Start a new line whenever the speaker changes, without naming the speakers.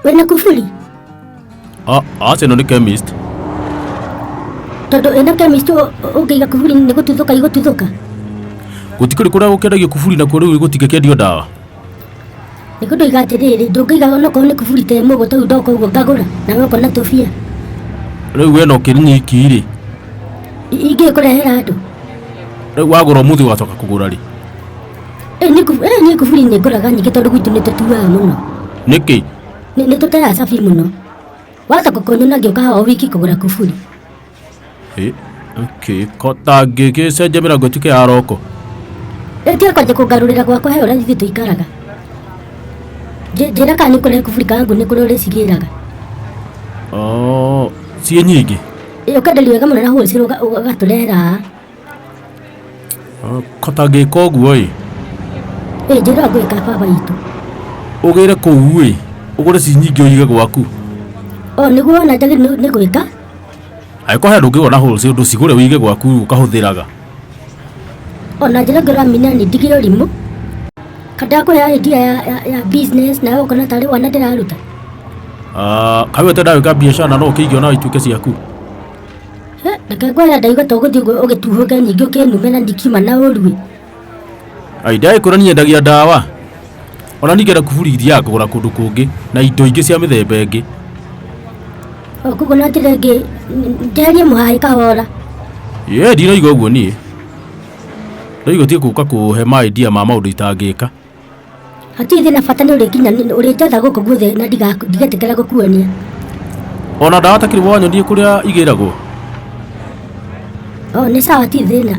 Wĩna kuburi?
Aca ĩno nĩ chemist.
Tondũ ĩno chemist ũngĩiga kuburi nĩ gũtuthũka igũtuthũka.
Gũtikĩrĩ kũrĩa gũkĩendagio kuburi nakuo rĩu gũtingĩkĩendio ndawa.
Nĩ kũndoiga atĩrĩrĩ, ndũngĩiga onokorwo nĩ kuburi ta ĩmwe ũguo tondũ ndoka ũguo ngagũra nawe ũkona tũbia.
Rĩu we no ũkĩrĩ nyiki rĩ.
Ingĩkũrehera andũ.
Rĩu wagũra ũmũthĩ ũgacoka kũgũra rĩ?
Niĩ kuburi nĩ ngũraga nyingĩ tondũ gwitũ nĩ tũtuaga mũno.
Nĩkĩ?
Nĩ tũteaga cabi mũno. Wacoka kũnyona ngĩũka haha o wiki kũgũra kuburi.
Okay, ko ta ngĩgĩcenjia mĩrango ĩtuĩke ya roko.
Rĩu tiga kwanja kũngarũrĩra gwakwa he ũrĩa ithuĩ tũikaraga. Njĩra kana nĩ kũrehe kuburi kana ngũ nĩ kũrĩa ũrĩcigĩraga.
Oh, ciĩ nyingĩ?
Ĩ ũkenderio wega mũno na wholesale ũgatũrehera haha.
Ko ta ngĩka ũguo ĩ.
Ĩ njĩra ngwĩka baba itũ.
Ũgĩre kũu ĩ, ũgũre ci nyingĩ ũige gwaku.
O nĩguo wona njagĩrĩirwo nĩ gwĩka.
Angĩkorwo he handũ ũngĩgũra na wholesale ndũcigũre ũige gwaku ũkahũthĩraga.
Ona njĩra ĩngĩ ũramina nĩ ndigire ũrimũ. Kana ndakũhe idea ya business nawe ũkona tarĩ wana ndĩraruta.
Kaĩ we ũtendaga gwĩka biacara na no ũkĩige ona ituĩke ciaku?
Reke ngwĩre ndaigua ta ũgũthiĩ ũguo ũgĩtuhũke ningĩ ũkĩnume na ndikiuma na ũru ĩ.
Ai ndagĩkwĩra niĩ nyendagia ndawa. Ona niĩ ngĩenda kuburi thiaga kũgũra kũndũ kũngĩ na indo ingĩ cia mĩthemba ĩngĩ.
O koguo na njĩra ĩngĩ njeherie mũhaĩ kahora.
Ĩĩ ndiraigua ũguo niĩ. Ndaigua ũtige gũka kũhe ma idea ma maũndũ itangĩka.
Hatirĩ thĩna bata nĩ ũrĩkinya ũrĩnjetha gũkũ guothe na ndigetĩkĩra gũkuonia.
Ona ndawa takĩrĩ wanyonire kũrĩa igĩragwo.
O nĩ sawa hatirĩ thĩna.